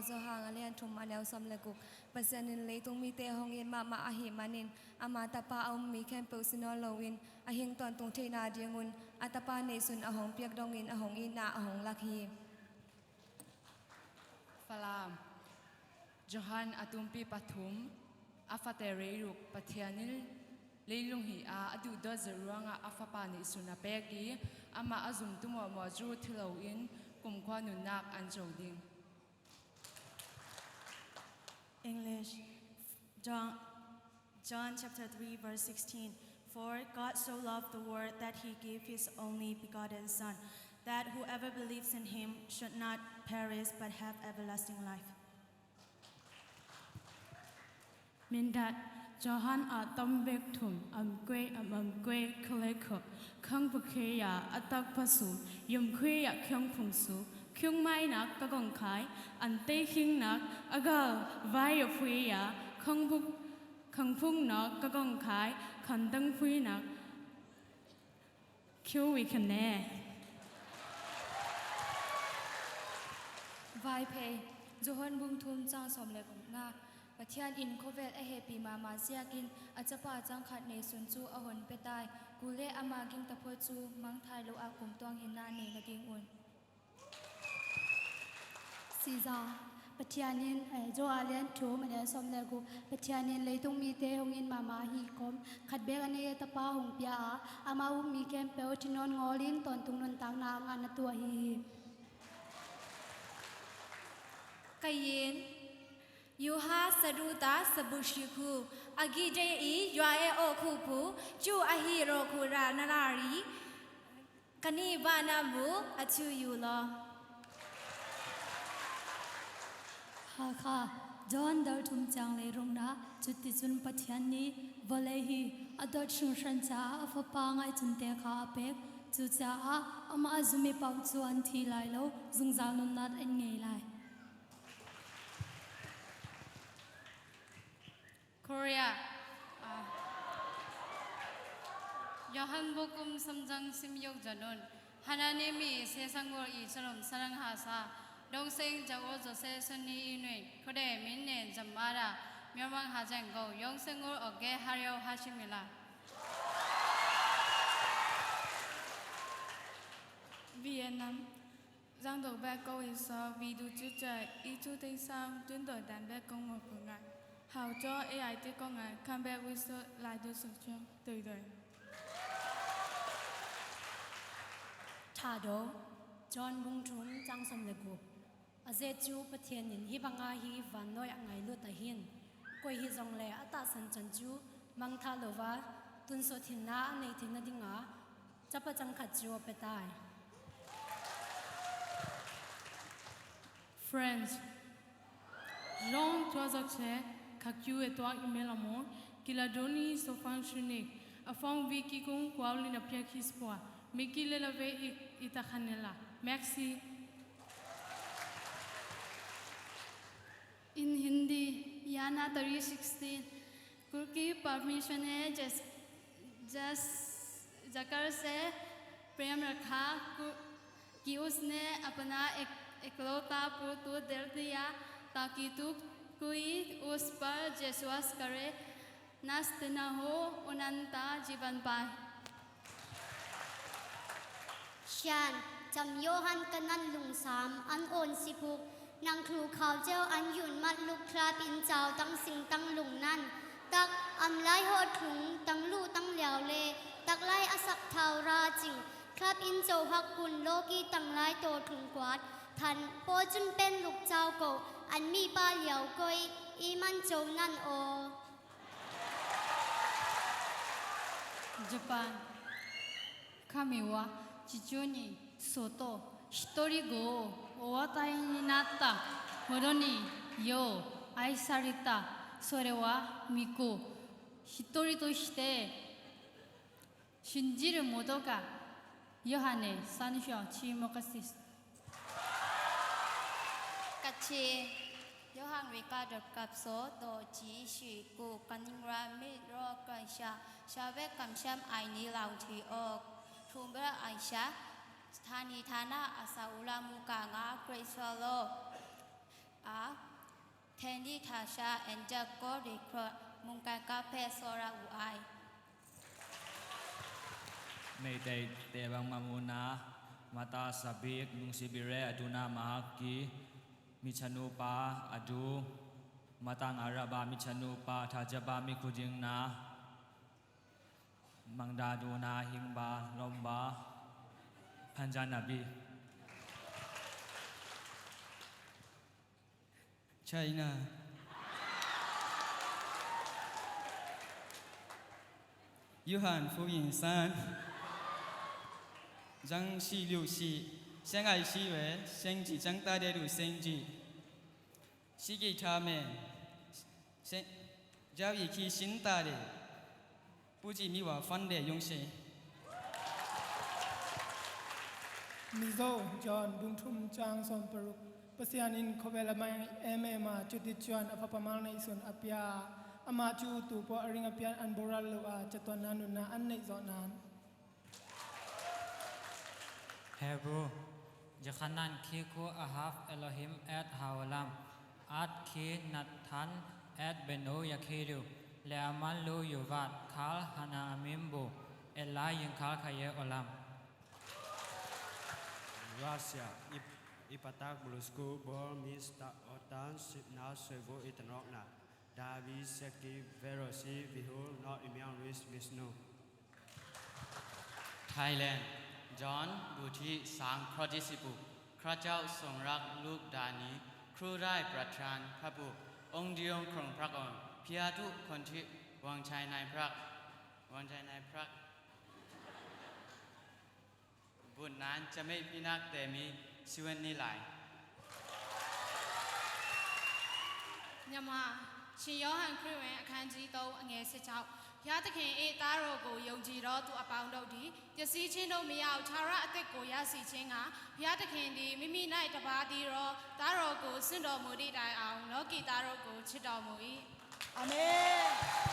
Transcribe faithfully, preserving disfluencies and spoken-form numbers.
Johan a lian thum a neu sawm le guk. Pasian in leitung mite hong it mahmah ahih manin ama tapa a ummi khempeuh si nawn loin a hing tawntung theihna dingun a tapa neihsun a hong piak dongin a hong itna a hong lak hi. Falam. Johan a tumpi pathum, a fate reiruk. Pathian in leilung hih a a duhdawt zet ruangah a fapa neihsun a pek i amah a zumtu mawhmawh cu thi loin kumkhua nunnak an co ding. English. John, John chapter three, verse sixteen. For God so loved the world that he gave his only begotten Son, that whoever believes in him should not perish but have everlasting life. Mindat. Johan a tam bek thum, am kwe, am, am kwe, khalekho, khang pakheya, a tak pasu, yum khuya, khiang phungsu, khiung mainak, ka gong khai, an te khingnak, a gal, vai a phuya, khang phuk, khang phuknak, ka gong khai, khan tang phuinak, khiu i khan ne. Vaiphei. Johan bung thum cang sawm le gukna. Pathian in khuavel a hehpih mahmah ziakin a capa cangkhat neihsun cu a hon pia tai. Kule ama gingta phot cu mangthai lo a kumtuang hinna nei nadingun. Siza. Pathian in, eh, Johan lian thum a neu sawm le guk. Pathian in leitung mite hong it mahmah hi kom khat bek a nei a tapa hong pia a, ama ummi khempeuh thi nawn ngawlin tawntung nuntakna a ngahna tua hi hi. Kayin. Yuha saduta sabushikhu agide i yua e o khu phu chu ahi ro khu ra na la ri. Kani bana mu a chu yu lo. Hakha. John dal thum ciang le rukna. Cuticun Pathian nih vawlei hi a dot hringhran caah a fapa ngaihcunte kha a pek. Cucaah amah a zum i paoh cu an thi lai lo, zungzal nunnak an ngei lai. Korea. Ah. Johan bukum samjang simyuk janun. Hanani mi sesangul i salom sarang hasa. Dongseng jaul jose suni inui. Kode min nen jamada. Myawmang hajeng go. Yongsengul oge haryo hashimila. Vietnam. Zangdok bek kong in sawk, vidu cuca i cu teng sam, tun doi dan bek kong mo phu ngai. Hau caw A I T kong ngai, kham bek wi su, lai du su ciang, tui doi. Tha do, John bung thum, cang sawm le guk. A zet cu Pathian in hih banga hi vannuai a ngai lut ahin. Koi hi zong le a tahsan can cu mangthah lo va, tunsawt hinna a nei theih nadinga, capa cangkhat cu a pia tai. Friends, zong tua zak che, kha kiu e tuak i mel a maw, kiladoni so fang shunik, a fang vi kikung kuau lin a piak his pua, mi ki le la ve i, i ta khan ne la. Maxi. In Hindi, Yana three sixteen. कुल की परमिशन है, जस, जस, जकर से प्रेम रखा, कु-, कि उसने अपना एक, एकलौता पुत्र दे दिया, ताकि तू कोई उस पर विश्वास करे, नष्ट न हो, अनंत जीवन पाए। Sian, cam Johan ka nan lungsam an awn si phuk, nang thlu khau ceu an yun mat luk thlap in cau tang sing tang lung nan, tak am lai haw thlung tang lu tang liau le tak lai a sak thau ra cing thlap in co hak kun lawki tang lai taw thlung kuat than paw cun pen luk cau ko an mi pa liau koi i man co nan aw. Japan. Kamiwa, chichuni, soto, hitori go, owatai ni natta, horo ni, yo, aisareta, sore wa, miko, hitori to shite, shinjiru moto ka, Yohane, sanhyo, chimo kasis. Kachin. Yohan Rika dot kapso do ji shi ku kaningra mit ro kansha shave kamsham aini lau thi ok. Thumber aisha. Thani thana asa ulamu ka nga Great Swallow. A Thasha and Jack Cody Cross မုန်တိုင်းကားဖက်စော်ရအူအိုင်။ မိတ်တိတ်တဲဘန်းမမူနာ Mata Sabik Nungsibire Aduna Mahaki Michanupa Adu Matang Araba Michanupa Thajaba Mikhudingna Mangdaduna Hingba Lomba Panjanabi. China. Yuhan Fu Yin San. Zhang Shi Liu Shi. Seng Ai Shi We. Seng Ji Zhang Ta De Lu Seng Ji. Shi Gi Tha Men. Seng Zhao Yi Ki Shin Ta De. Pu Ji Mi Wa Fan De Yong She. Mizo John Bung Thum Chang Som Paruk. Pasian in khuavel a mai em em a cuti cuan a phapamal neihsun a pia. Amah cu tu pua a ring a pian an boral lo a catuanna nunna an neih zawh nan. Hebrew, Yochanan khi khu Ahav Elohim et haolam, at khi Nathan et beno yakhiru, le aman lu yuvat khal hana amim bu, et lai yin khal khaye olam. Russia, Ip-, Ipatak Blusku, Bor Mista Otan, Sitna Soibu Itanokna, Davi Seki Verosi Vihul, Not Imiang Luis Visnu. Thailand, John Buthi Sang Prodisipu, Krachau Songrak Luk Dani, Krurai Pratran Papu, Ong Diong Krong Prak Ong, Piatu Konti Wang Chai Nai Prak, Wang Chai Nai Prak. Bunnan Chamei Pinak Temi, Siwan Nilai. မြန်မာ၊ ရှင်ယောဟန်ခရစ်ဝင် အခန်းကြီး သုံး အငယ် ဆယ့်ခြောက်။ ဘုရားသခင်၏သားတော်ကို ယုံကြည်သောသူအပေါင်းတို့သည် ပျက်စီးခြင်းသို့မရောက်၊ ထာဝရအသက်ကို ရစေခြင်းငှာ ဘုရားသခင်သည် မိမိ၌တပါးတည်းသော သားတော်ကို စွန့်တော်မူသည့်တိုင်အောင် လောကီသားတို့ကို ချစ်တော်မူ၏။ အာမင်။